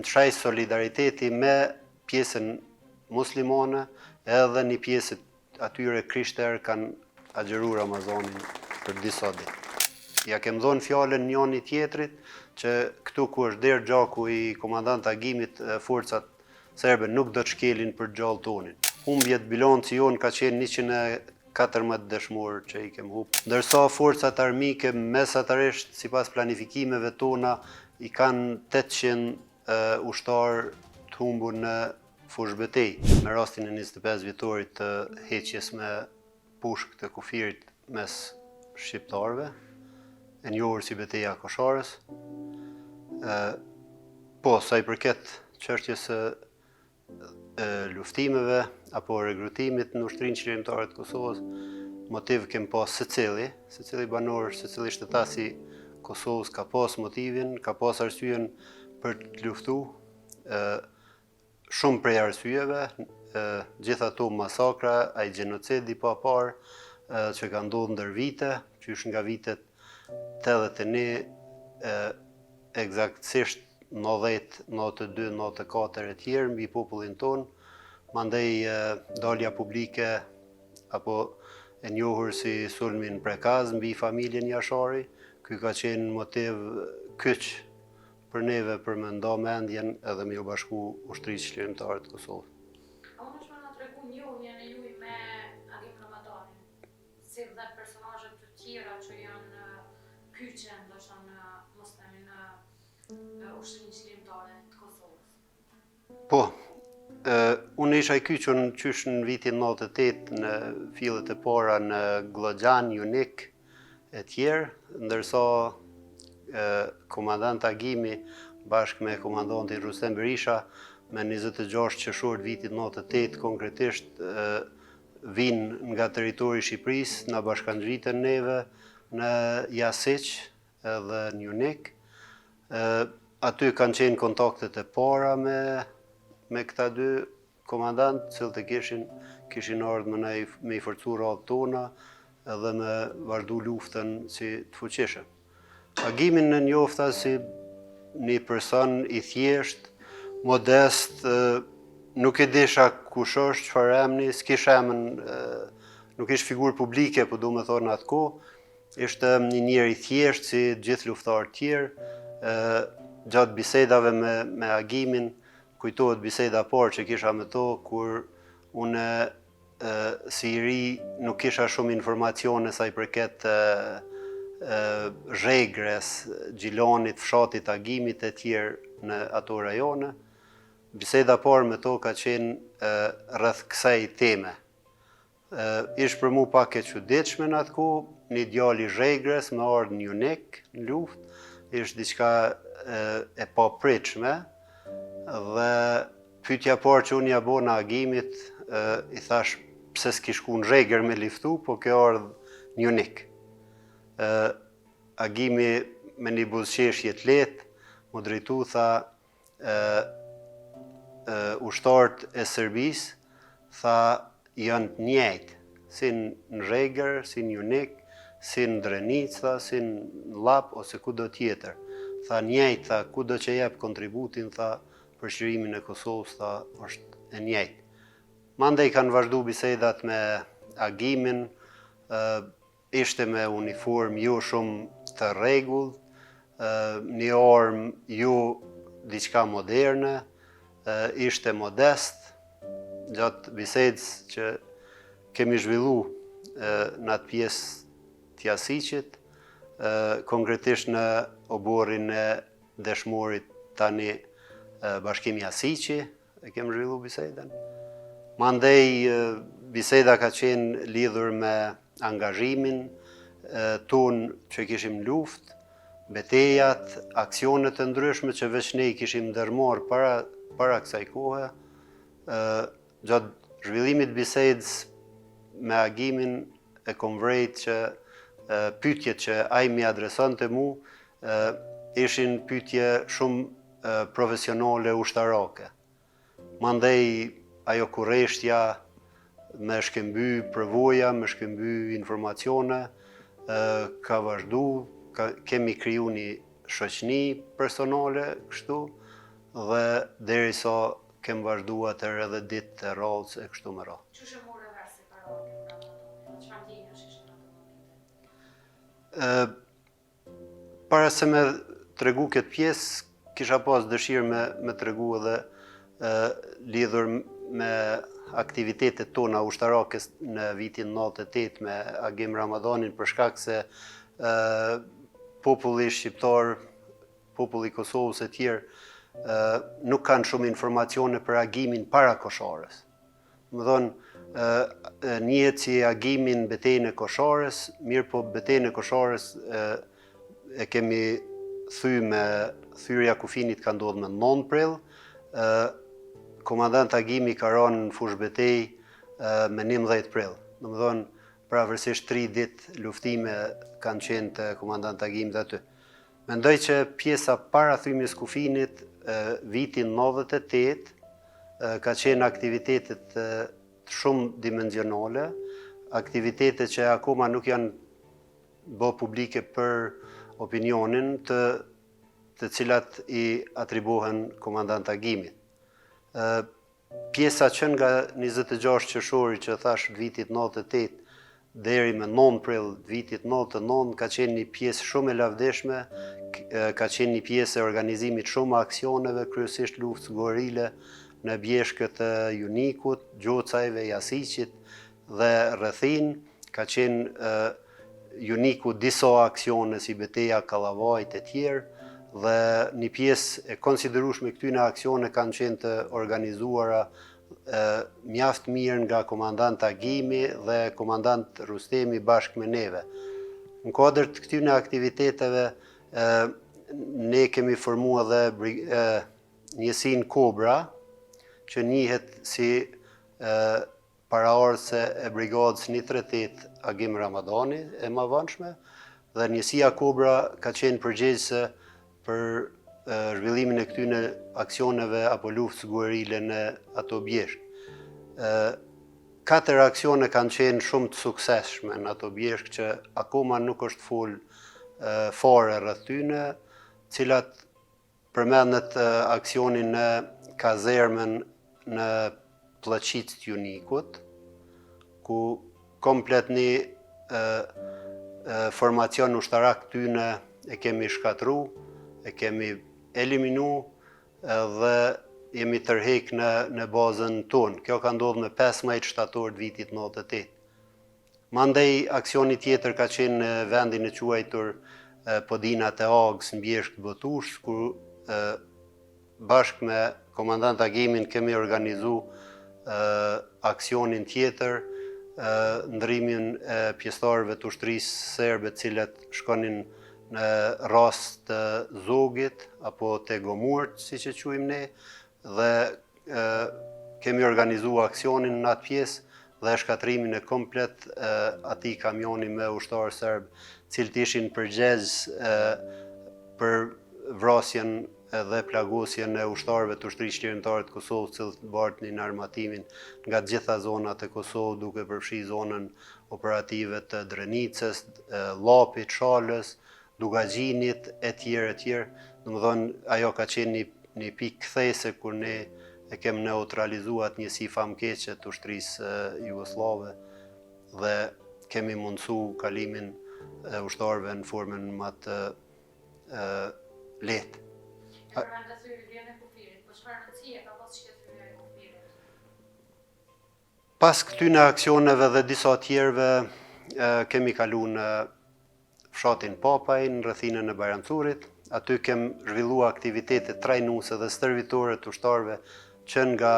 në shaj solidariteti me pjesën muslimane edhe një pjesë atyre krishterë kanë agjëru Ramazanin për disa ditë. Ja kem dhonë fjalën njoni tjetrit që këtu ku është derdh gjaku i komandant Agimit forcat serbe nuk do të shkelin për gjallë tonin. Humbjet bilanci jonë ka qenë 114 dëshmorë që i kem hup. Ndërsa forcat armike mesatarisht sipas planifikimeve tona i kanë 800 ushtarë të humbur në fushëbetejë. Me rastin e 25 vjetorit të heqjes me pushkë të kufirit mes shqiptarëve, e njohur si beteja e Koshares. Po, sa i përket çështjes së luftimeve apo rekrutimit në ushtrinë çlirimtare të Kosovës, motiv kem pas secili, secili banor, secili shtetas i Kosovës ka pas motivin, ka pas arsyen për të luftu, Shumë prej arsyeve, gjithë ato masakra, ai gjenocid i paparë që ka ndodhur ndër vite, qysh nga vitet 81, ekzaktësisht 90, 92, 94 e tjerë mbi popullin tonë, mandej dalja publike apo e njohur si sulmi në Prekaz mbi familjen Jashari, ky ka qenë motiv kyç për neve për me nda mendjen edhe me ju bashku Ushtrisë Çlirimtare të Kosovës. A mundesh me na tregu njohjen e juj me Agim Ramadanin, si dhe personazhe të tjera që janë kyçe ndoshta në, mos themi në Ushtrinë Çlirimtare të Kosovës? Po, unë isha i kyçun qysh në vitin 98 në fillet e para në Gllogjan, Junik e tjerë, ndërsa komandant Agimi bashkë me komandantin Rustem Berisha me 26 qershor të vitit 98 konkretisht vinë nga territori i Shqipërisë, na bashkangjiten neve në Jasiq edhe në Junik. Aty kanë qenë kontaktet e para me, me këta dy komandantë, të cilët e kishin, kishin ardhë me, na, me i forcu radhët tona edhe me vazhdu luftën si të fuqishëm. Agimin e njofta si një person i thjesht, modest, nuk e disha kush është, çfarë emni, s'kish emën, nuk ish figurë publike, po du me thonë atë kohë, Ishte një njeri i thjeshtë si gjithë luftëtarët tjerë. Gjatë bisedave me, me Agimin, kujtohet biseda e parë që kisha me to, kur unë si i ri nuk kisha shumë informacione sa i përket Zhegrës, Gjilanit, fshatit Agimit e tjerë në ato rajone. Biseda e parë me to ka qenë rreth kësaj teme. Ish për mu pak e çuditshme në atë kohë, një djalë i Zhegrës me ardhë në Junik në luftë, ish diçka e papritshme dhe pyetja e parë që unë ja bona Agimit, i thash pse s'ki shku në Zhegër me luftu, po ke ardhë në Junik. Agimi me një buzëqeshje të lehtë, m'u drejtu tha ushtarët e Serbisë, tha janë të njëjtë, si në Zhegër, si në Junik, si në Drenicë, tha, si në Llap ose kudo tjetër. Tha njëjtë, tha, kudo që jep kontributin, tha, për çlirimin e Kosovës, tha, është e njëjtë. Mandej kanë vazhdu bisedat me Agimin, Ishte me uniformë jo shumë të rregullt, një armë jo diçka moderne, ishte modest gjatë bisedës që kemi zhvillu në atë pjesë të Jasiqit, konkretisht në oborrin e dëshmorit tani Bashkim Jasiqi, E kem zhvillu bisedën. Mandej, biseda ka qenë lidhur me angazhimin tonë që kishim luftë, betejat, aksionet e ndryshme që veç ne i kishim ndërmarrë para, para kësaj kohe, gjatë zhvillimit bisedës me Agimin e kom vrejt që pyetjet që ai m'i adresonte mu, ishin pyetje shumë profesionale ushtarake. Mandej ajo kureshtja me shkëmby përvoja, me shkëmby informacione, ka vazhdu, ka, kemi kriju një shoqni personale kështu. dhe derisa kem vazhdu atëherë edhe ditë të radhës e kështu me radhë. Qysh e more vesh se ka ra Agim Ramadani? Çfarë ndjenjash ishin ato momente? Ë para se me tregu këtë pjesë, kisha pas dëshirë me me tregu edhe ë lidhur me aktivitetet tona ushtarake në vitin 98 me Agim Ramadanin për shkak se ë populli shqiptar populli i Kosovës e tjerë nuk kanë shumë informacione për Agimin para Koshares. Domethonë, njihet si Agimi në betejën e Koshares, mirëpo betejën e Koshares e kemi thy me thyrja kufinit ka ndodhë me 9 prill, komandant Agimi ka ranë në fushëbetejë me 11 prill. Domethonë, përafërsisht 3 ditë luftime kanë qenë të komandant Agimit aty. Mendoj që pjesa para thymjes kufinit, vitin 98, ka qenë aktivitetet shumëdimensionale, aktivitete që akoma nuk janë bo publike për opinionin të, të cilat i atribuohen komandant Agimit. Pjesa që nga 26 qershori që thash të vitit 98 deri me 9 prill të vitit 99 ka qenë një pjesë shumë e lavdishme, ka qenë një pjesë e organizimit shumë aksioneve, kryesisht luftës guerile në bjeshkët e Junikut, Gjocajve, Jasiqit dhe rrethinë, ka qenë Juniku disa aksione si beteja Kallavajt e tjerë, dhe një pjesë e konsiderueshme këtyne aksione kanë qenë të organizuara mjaft mirë nga komandant Agimi dhe komandant Rustemi bashkë me neve. Në kuadër të këtyne aktiviteteve, ne kemi formu edhe njësinë Kobra, që njihet si paraardhëse e Brigadës 138 Agim Ramadani e mavonshme dhe njësia Kobra ka qenë përgjegjëse për zhvillimin e këtyne aksioneve apo luftës guerile në ato bjeshkë. Katër aksione kanë qenë shumë të suksesshme në ato bjeshkë që akoma nuk është fol fare rreth tyne, cilat Përmendet aksioni në kazermën në Pllaqicë të Junikut, ku komplet një formacion ushtarak tyne e kemi shkatru, e kemi eliminu dhe jemi tërhek në, në bazën tonë. Kjo ka ndodhë me 15 shtator të vitit 98. Mandej aksioni tjetër ka qenë në vendin e quajtur Podinat e Agës në Bjeshkë të Botushës, ku bashkë me komandant Agimin kemi organizu aksionin tjetër, ndrrimin e pjesëtarëve të ushtrisë serbe të cilët shkonin në Rrasë të Zogit apo te Gomurt, siç e quajmë ne, dhe kemi organizu aksionin në atë pjesë dhe shkatërrimin e komplet atij kamioni me ushtarë serbë, cilët ishin përgjegjës për vrasjen dhe plagosjen e ushtarëve të Ushtrisë Çlirimtare të Kosovës, cilët bartnin armatimin nga të gjitha zonat e Kosovës, duke përfshi zonën operative të Drenicës, Llapit, Shalës, Dukagjinit etj etj, domethënë ajo ka qenë një një pikë kthese kur ne e kem neutralizu atë njësi famkeqe të ushtrisë jugosllave dhe kemi mundësu kalimin e ushtarëve në formën më të lehtë. E përmende thyrjen e kufirit, po çfarë rëndësie ka pas që thyrja e kufirit? Pas këtyne aksioneve dhe disa tjerëve kemi kalu në fshatin Papaj, në rrethinën e Bajram Currit. Aty kem zhvillu aktivitete trajnuese dhe stërvitore të ushtarëve që nga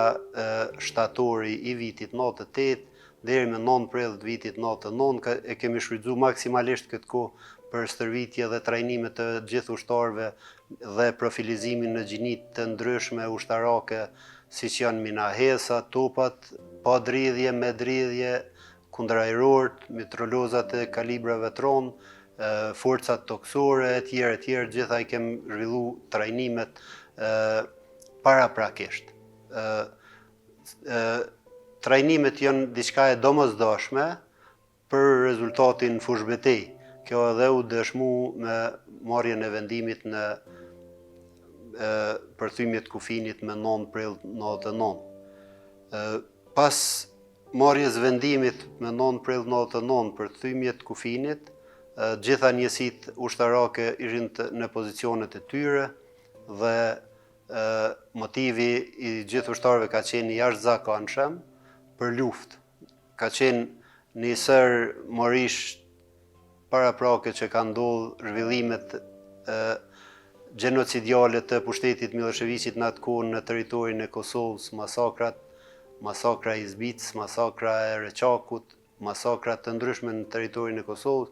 shtatori i vitit 98 deri me 9 prill të vitit 99 e kemi shfrytëzu maksimalisht këtë kohë për stërvitje dhe trajnime të gjithë ushtarëve dhe profilizimin në gjini të ndryshme ushtarake siç janë minahesa, topat pa dridhje, me dridhje, kundërajrorët, mitralozat e kalibrave të rëndë, forcat tokësore etj etj, gjitha i kem zhvillu trajnimet paraprakisht. Trajnimet janë diçka e domosdoshme për rezultatin në fushëbetejë. Kjo edhe u dëshmu me marrjen e vendimit në për thymje të kufinit me 9 prill 99. Pas marrjes vendimit me 9 prill 99 për thymje të kufinit, gjitha njësitë ushtarake ishin në pozicionet e tyre dhe motivi i gjithë ushtarëve ka qenë i jashtëzakonshëm për luftë. Ka qenë një sërë morish paraprake që ka ndodhë zhvillimet gjenocidiale të pushtetit Millosheviqit në atë kohë në territorin e Kosovës, masakrat, masakra e Izbicës, masakra e Reçakut, masakra të ndryshme në territorin e Kosovës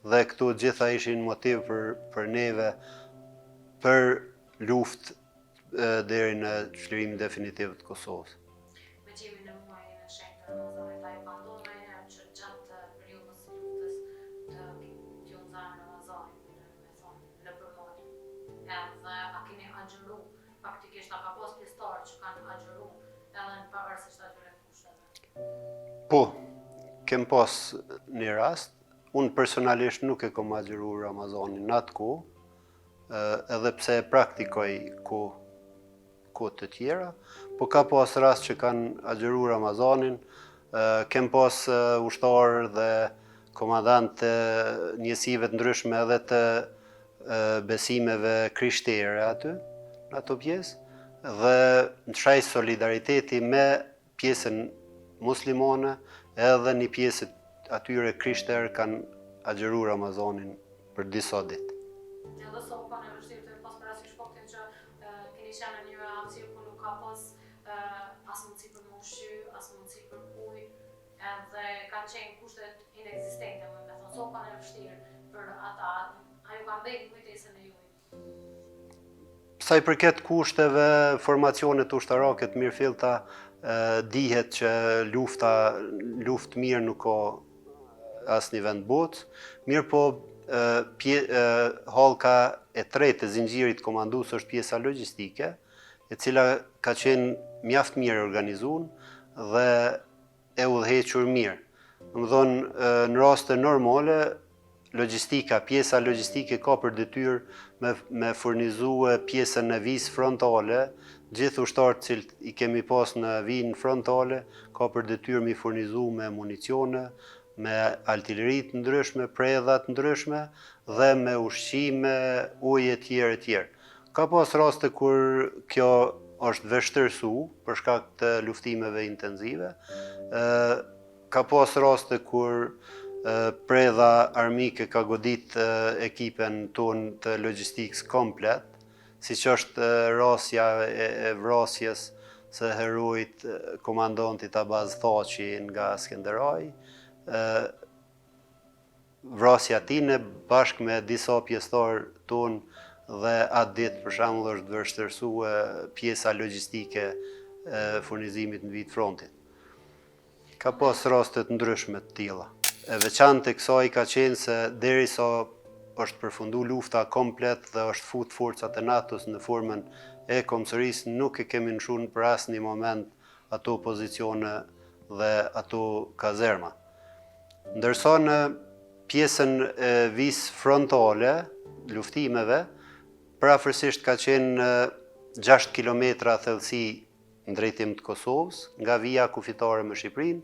dhe këto gjitha ishin motiv për për neve për luftë deri në çlirimin definitiv të Kosovës. Meqë jemi në muajin e shenjtë të Ramazanit, a ju ka ndodhur ndonjëherë që gjatë periudhës së luftës të t'ju nxanë Ramazanin, me thonë, nëpër mal? Edhe a keni agjëru, faktikisht a ka pas pjesëtarë që kanë agjëru edhe në pavarësisht atyre kushteve? Po, kem pas një rast, unë personalisht nuk e kom agjëru Ramazanin në atë kohë, edhe pse e praktikoj kohë kohë të tjera, po ka pas rast që kanë agjëru Ramazanin, kem pas ushtarë dhe komandant të njësive të ndryshme edhe të besimeve krishtere aty, në ato pjesë, dhe në shaj solidariteti me pjesën muslimane edhe një pjesë atyre krishterë kanë agjëru Ramazanin për disa ditë. Edhe sa u kanë e vështirë të pas parasysh faktin që keni qenë në një hapësirë ku nuk ka pas as mundësi për me ushqy, as mundësi për ujë, edhe kanë qenë kushtet inekzistente, me thonë, sa u kanë e vështirë për ata, a ju ka mbet në kujtesën e juj? Sa i përket kushteve, formacionet ushtarake të mirëfillta, dihet që lufta, luftë mirë nuk ka asnjë vend botë, mirëpo pje, hallka e tretë e zinxhirit komandues është pjesa logjistike, e cila ka qenë mjaft mirë organizun dhe e udhëhequr mirë. Domethonë, në raste normale, logjistika, pjesa logjistike ka për detyrë me, me furnizue pjesën e vijës frontale, gjithë ushtarët të cilët i kemi pas në vijën frontale, ka për detyrë me i furnizu me municione, me artileri të ndryshme, predha të ndryshme dhe me ushqime, ujë e tjerë e tjerë. Ka pas raste kur kjo është vështirësu për shkak të luftimeve intenzive. Ka pas raste kur predha armike ka godit ekipen tonë të logjistikës komplet, siç është rastja e vrasjes së heroit komandantit Abaz Thaçi nga Skenderaj, vrasja e tij bashkë me disa pjesëtarë tonë dhe atë ditë për shembull është vështirësue pjesa logjistike e furnizimit në vijë të frontit. Ka pas raste të ndryshme të tilla. E veçantë e kësaj ka qenë se derisa është përfundu lufta komplet dhe është fut forcat e NATO-s në formën e komsërisë, nuk e kemi lëshu për asnjë moment ato pozicione dhe ato kazerma. Ndërsa në pjesën e vijës frontale, luftimeve, përafërsisht ka qenë 6 kilometra thellësi në drejtim të Kosovës, nga vija kufitare me Shqipërinë,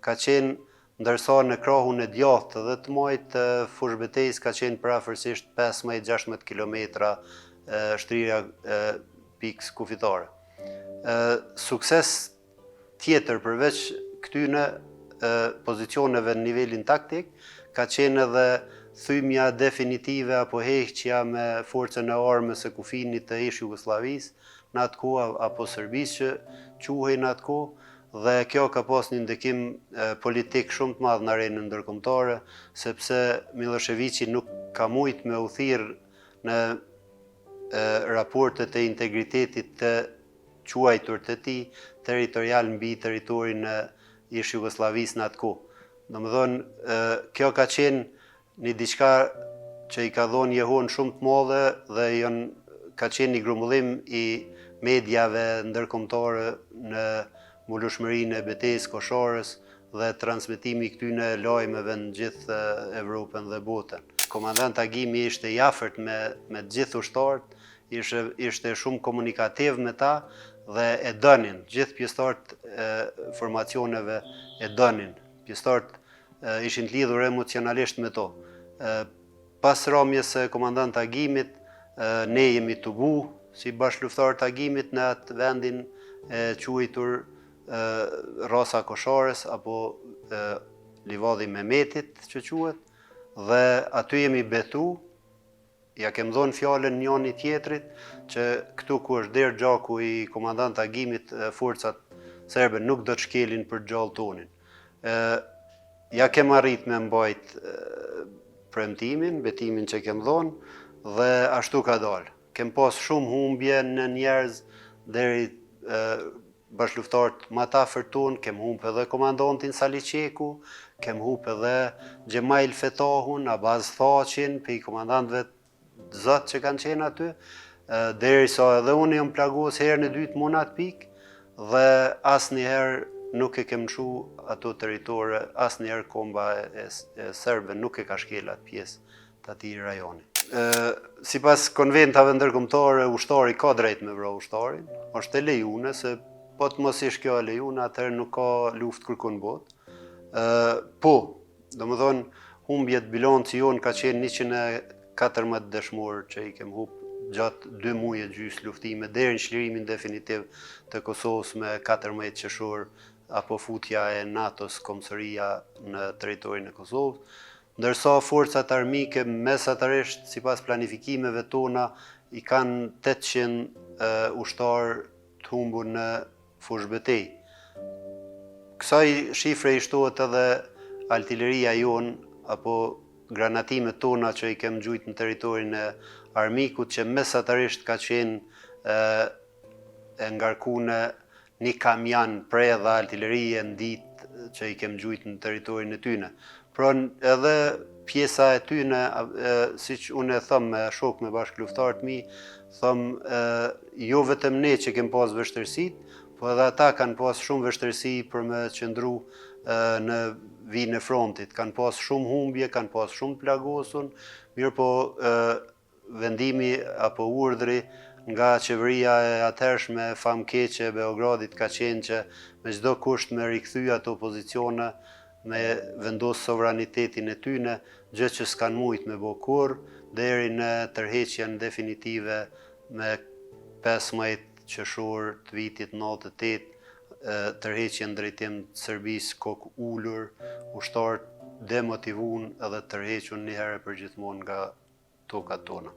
ka qenë ndërsa në krahun e djathtë dhe të majtë të fushëbetejës ka qenë përafërsisht 15-16 kilometra shtrirja e pikës kufitare. Sukses tjetër përveç këtyne pozicioneve në nivelin taktik, ka qenë edhe thymja definitive apo heqja me forcën e armës së kufinit të ish Jugosllavisë në atë kohë apo Serbisë që quhej në atë kohë dhe kjo ka pas një ndikim politik shumë të madh në arenën ndërkombëtare sepse Millosheviqi nuk ka mujt me u thirr në raportet e integritetit të quajtur të tij territorial mbi territorin e ish Jugosllavisë në atë kohë. Domethënë, kjo ka qenë një diçka që i ka dhonë jehonë shumë të madhe dhe janë ka qenë një grumbullim i mediave ndërkombëtare në mbulueshmërinë e betejës Kosharës dhe transmetimi i këtyne lajmeve në gjithë Evropën dhe botën. Komandant Agimi ishte i afërt me me të gjithë ushtarët, Ishte, ishte shumë komunikativ me ta dhe e donin, gjithë pjesëtarët e formacioneve e donin. Pjesëtarët ishin të lidhur emocionalisht me to. Pas ramjes së komandant Agimit, ne jemi tubu si bashkëluftëtarë të Agimit në atë vendin e quajtur Rrasa e Koshares apo Livadhi Mehmetit që quhet dhe aty jemi betu Ja kem dhonë fjalën njoni tjetrit që këtu ku është derdh gjaku i komandant Agimit forcat serbe nuk do të shkelin për gjallë tonin. Ë ja kem arrit me mbajt premtimin, betimin që kem dhonë dhe ashtu ka dalë. Kem pas shumë humbje në njerëz deri bashkëluftëtarët ma të afërt tonë, kem humb edhe komandantin Sali Çeku, kem humb edhe Xhemajl Fetahun, Abaz Thaçin, prej komandantëve të zot që kanë qenë aty, derisa edhe unë jam plagos herën e dytë mu në atë pikë, dhe asnjëherë nuk e kem lshu ato territore, asnjëherë komba e, e, e serbe nuk e ka shkel atë pjesë të atij rajoni. Sipas konventave ndërkombëtare, ushtari ka drejt me vra ushtarin, është e lejune, se po të mos ish kjo e lejune, atëherë nuk ka luftë kërkun n'botë. Po, domethonë, humbjet bilanci jonë ka qenë 114 dëshmorë që i kem hup gjatë 2 muaj e gjysë luftime deri në çlirimin definitiv të Kosovës me 14 qershor apo futja e NATO-s komsëria në territorin e Kosovës. Ndërsa forcat armike mesatarisht sipas planifikimeve tona i kanë 800 ushtarë të humbur në fushëbetejë. Kësaj shifre i shtohet edhe artileria jonë apo granatimet tona që i kem gjujt në territorin e armikut që mesatarisht ka qenë e ngarkune një kamion predha artilerie në ditë që i kem gjujt në territorin e tyne. Pra edhe pjesa e tyne, siç unë e thom me shokë me bashkëluftëtarët mi, thom jo vetëm ne që kem pas vështirësitë, po edhe ata kanë pas shumë vështirësi për me qëndru në vijën e frontit. Kanë pas shumë humbje, kanë pas shumë plagosun, mirëpo Vendimi apo urdhri nga qeveria e atëhershme famëkeqe e Beogradit ka qenë që me çdo kusht me rikthy ato pozicione, me vendos sovranitetin e tyne, gjë që s'kanë mujt me bo kurrë, deri në tërheqjen definitive me 15 qershor të vitit 98, tërheqjen në drejtim të Serbisë kokë ulur, ushtarët demotivun edhe tërhequn një herë e përgjithmonë nga tokat tona.